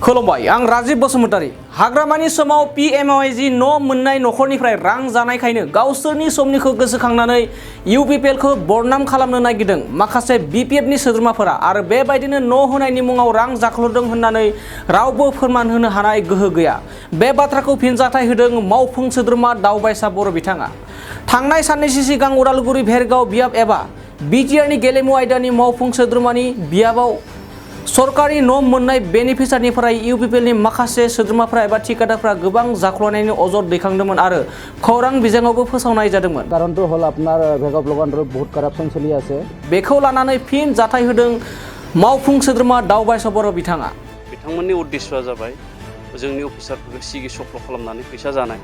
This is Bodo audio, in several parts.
खुलुमबाय आं राजीव बसुमतारी हाग्रामानि समाव PMOIG न' मोननाय नखरनिफ्राय रां जानायखायनो गावसोरनि समनिखौ गोसोखांनानै UPPLखौ बरनाम खालामनो नागिरदों माखासे BPFनि सोद्रोमाफोरा आरो बेबायदिनो न' होनायनि मुङाव रां जाख्ल'दों होननानै रावबो फोरमान होनो हानाय गोहो गैया। बे बाथ्राखौ फिनजाथाय होदों मावफुं सोद्रोमा दावबायसा बर' बिथाङा। थांनाय साननैसो सिगां उदालगुरि भेरगाव बियाब एबा BTRनि गेलेमु आयदानि मावफुं सोद्रोमानि बियाबाव सरकारि न' मोननाय बेनिफिसारिनिफ्राय UPPLनि माखासे सोद्रोमाफोरा एबा ठिकादारफोरा गोबां जाख्ल'नायनि अजद दैखांदोंमोन आरो खौरां बिजोङावबो फोसावनाय जादोंमोन। কাৰণটো হ'ল আপোনাৰ ভেগাव ব্লগাৰ বহুত কারাপশন চলি আছে। बेखौ लानानै फिन जाथाय होदों मावफुं सोद्रोमा दावबायसा बर' बिथाङा। बिथांमोननि उद्देश्यआ जाबाय जोंनि अफिसारफोरखौ सिगि सख्ल' खालामनानै फैसा जानाय।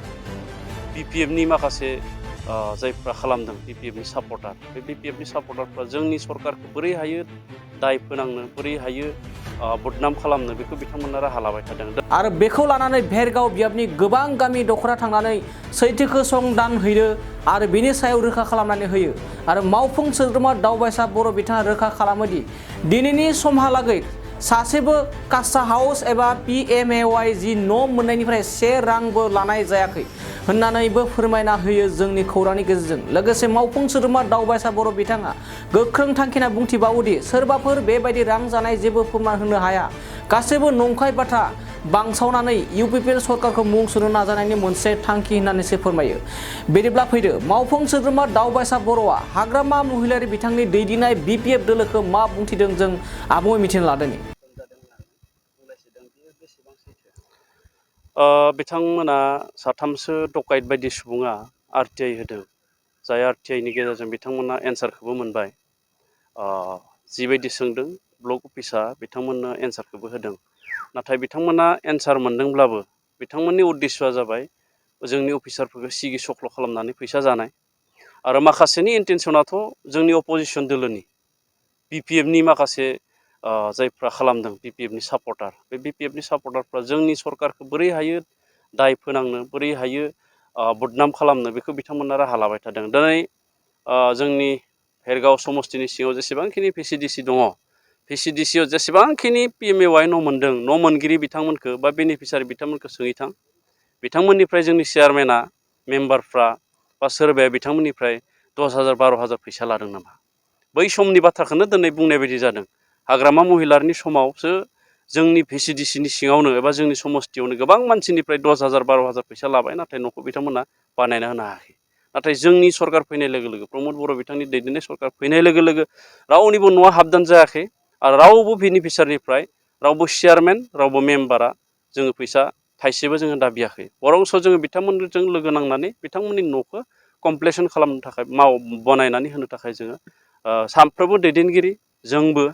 BPFनि माखासे जायफ्रा खालामदों BPFनि सापर्टार बे BPFनि सापर्टारफ्रा जोंनि सरकारखौ बोरै हायो दाय फोनांनो बोरै हायो बदनाम खालामनो बेखौ बिथांमोना राहा लाबाय थादों। आरो बेखौ लानानै भेरगाव बियाबनि गोबां गामि दखरा थांनानै सैथोखौ संदान होयो आरो बिनि सायाव रोखा खालामनानै होयो आरो मावफुं सोद्रोमा दावबायसा बर' बिथाङा रोखा खालामोदि दिनैनि समहालागै सासेबो कास्टा हाउस एबा PMOIG न' मोननायनिफ्राय से रांबो लानाय जायाखै होननानैबो फोरमायना होयो जोंनि खौरांनि गेजेरजों। लोगोसे मावफुं सोद्रोमा दावबायसा बर' बिथाङा गोख्रों थांखिना बुंथिबावोदि सोरबाफोर बेबायदि रां जानाय जेबो फोरमान होनो हाया। गासैबो नंखाय बाथ्रा बांसावनानै UPPL सरकारखौ मुं सुनो नाजानायनि मोनसे थांखि होननानैसो फोरमायो। बिदिब्ला फैदो मावफुं सोद्रोमा दावबायसा बर'आ हाग्रामा महिलारि बिथांनि दैदेननाय BPF दोलोखौ मा बुंथिदों जों आबुङै मिथिनो लादों। बिथांमोना साथामसो डकाइट बायदि सुबुङा RTI होदों जाय RTIनि गेजेरजों बिथांमोना एन्सारखौबो मोनबाय। जिबायदि सोंदों ब्लक अफिसा बिथांमोननो एन्सारखौबो होदों। नाथाय बिथांमोना एन्सार मोनदोंब्लाबो बिथांमोननि उद्देश्यआ जाबाय जोंनि अफिसारफोरखौ सिगि सख्ल' खालामनानै फैसा जानाय आरो माखासेनि इन्टेनसनाथ' जोंनि अपोजिसन दोलोनि BPFनि माखासे जायफ्रा खालामदों BPFनि सापर्टार बे BPFनि सापर्टारफ्रा जोंनि सरकारखौ बोरै हायो दाय फोनांनो बोरै हायो बदनाम खालामनो बेखौ बिथांमोना राहा लाबाय थादों। दिनै जोंनि भेरगाव समस्तिनि सिङाव जेसेबांखिनि VCDC दङ VCDCआव जेसेबांखिनि PMOI न' मोनदों न' मोनगिरि बिथांमोनखौ बा बेनिफिसारि बिथांमोनखौ सोंहैथां बिथांमोननिफ्राय जोंनि चेयारमेना मेम्बारफ्रा बा सोरबाया बिथांमोननिफ्राय 10,000 12,000 फैसा लादों नामा? बै समनि बाथ्राखौनो दिनै बुंनाय बायदि जादों। हाग्रामा महिलारिनि समावसो जोंनि VCDCनि सिङावनो एबा जोंनि समस्तियावनो गोबां मानसिनिफ्राय 10,000 12,000 फैसा लाबाय नाथाय न'खौ बिथांमोना बानायना होनो हायाखै। नाथाय जोंनि सरकार फैनाय लोगो लोगो प्रमद बर' बिथांनि दैदेननाय सरकार फैनाय लोगो लोगो रावनिबो न'आ हाबदान जायाखै आरो रावबो बेनिफिसारिनिफ्राय रावबो चेयारमेन रावबो मेम्बारा जोङो फैसा थाइसेबो जोङो दाबियाखै। बरंस' जोङो बिथांमोनजों लोगो नांनानै बिथांमोननि न'खौ कमप्लिसन खालामनो थाखाय बनायनानै होनो थाखाय जोङो साफ्रोमबो दैदेनगिरि जोंबो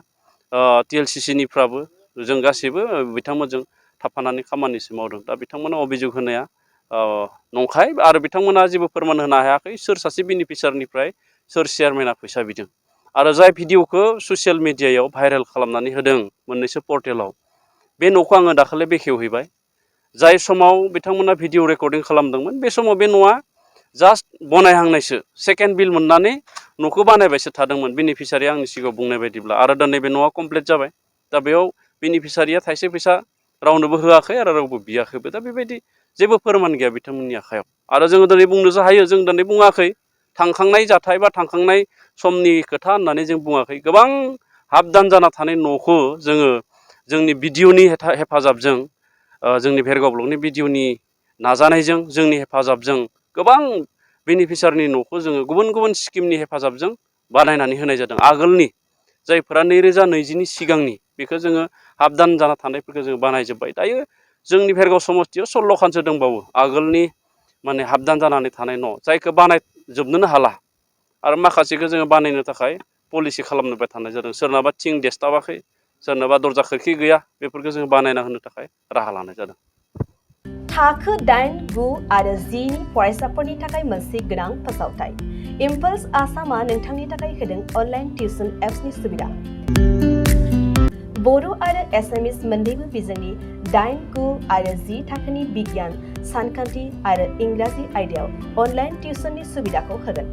TLCCनिफ्राबो जों गासैबो बिथांमोनजों थाफानानै खामानिसो मावदों। दा बिथांमोना अभियोग होनाया नंखाय आरो बिथांमोना जेबो फोरमान होनो हायाखै सोर सासे बेनिफिसारनिफ्राय सोर चेयारमेना फैसा बिदों आरो जाय भिडिअखौ ससियेल मिडियायाव भाइरेल खालामनानै होदों मोननैसो पर्टेलाव बे न'खौ आङो दाखालि बेखेवहैबाय। जाय समाव बिथांमोना भिडिअ रेकर्डिं खालामदोंमोन बे समाव बे न'आ जास्ट बनायहांनायसो सेकेन्ड बिल मोननानै न'खौ बानायबायसो थादोंमोन बेनिफिसारिया आंनि सिगाङाव बुंनाय बायदिब्ला आरो दिनै बे न'आ कमप्लिट जाबाय। दा बेयाव बेनिफिसारिया थाइसे फैसा रावनोबो होआखै आरो रावबो बियाखैबो। दा बेबायदि जेबो फोरमान गैया बिथांमोननि आखायाव आरो जोङो दिनै बुंनोसो हायो जों दिनै बुङाखै थांखांनाय जाथाय बा थांखांनाय समनि खोथा होननानै जों बुङाखै। गोबां हाबदान जाना थानाय न'खौ जोङो जोंनि BDOनि हेफाजाबजों जोंनि भेरगाव ब्लकनि BDOनि नाजानायजों जोंनि हेफाजाबजों गोबां बेनिफिसारनि न'खौ जोङो गुबुन गुबुन स्किमनि हेफाजाबजों बानायनानै होनाय जादों। आगोलनि जायफोरा 2020नि सिगांनि बेखौ जोङो हाबदान जाना थानायफोरखौ जोङो बानायजोब्बाय। दायो जोंनि भेरगाव समस्तियाव 16 खानसो दंबावो आगोलनि माने हाबदान जानानै थानाय न' जायखौ बानायजोबनोनो हाला आरो माखासेखौ जोङो बानायनो थाखाय पलिसि खालामनोबाय थानाय जादों। सोरनाबा थिं देसताबाखै सोरनाबा दरजा खोरखि गैया बेफोरखौ जोङो बानायना होनो थाखाय राहा लानाय जादों। थाखो 8, 9 आरो 10 नि फरायसाफोरनि थाखाय मोनसे गोनां फोसावथाय। इम्पल्स आसामआ नोंथांनि थाखाय होदों अनलाइन टिउसन एप्सनि सुबिदा। बर' आरो एसामिस मोन्नैबो बिजोंनि 8, 9 आरो 10 थाखोनि बिगियान, सानखान्थि आरो इंराजि आयदायाव अनलाइन टिउसननि सुबिदाखौ होगोन।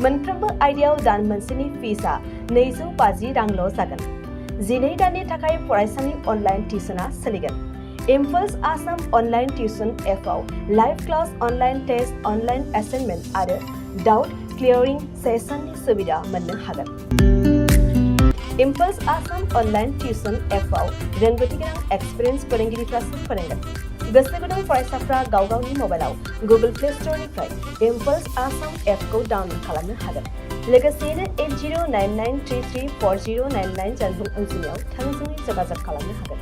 मोनफ्रोमबो आयदायाव दान मोनसेनि फिसआ 250 रांल' जागोन। 12 दाननि थाखाय फरायसानि अनलाइन टिउसना सोलिगोन। इम्पल्स आसाम अनलाइन टिउसन एपआव live class, online test, online assignment आरो डाउट क्लियारिं सेसननि सुबिदा मोननो हागोन। इम्पल्स आसाम अनलाइन टिउसन एपआव रोंगौथि गोनां एक्सपिरियेन्स फोरोंगिरिफ्रासो फोरोंगोन। गोसो गुदुं फरायसाफ्रा गाव गावनि मबाइलाव गुगल प्ले स्ट'रनिफ्राय इम्पल्स आसाम एपखौ डाउनल'ड खालामनो हागोन। लोगोसेयैनो 8099334099 जानबुं अनजिमायाव थोंजोङै जगाजग खालामनो हागोन।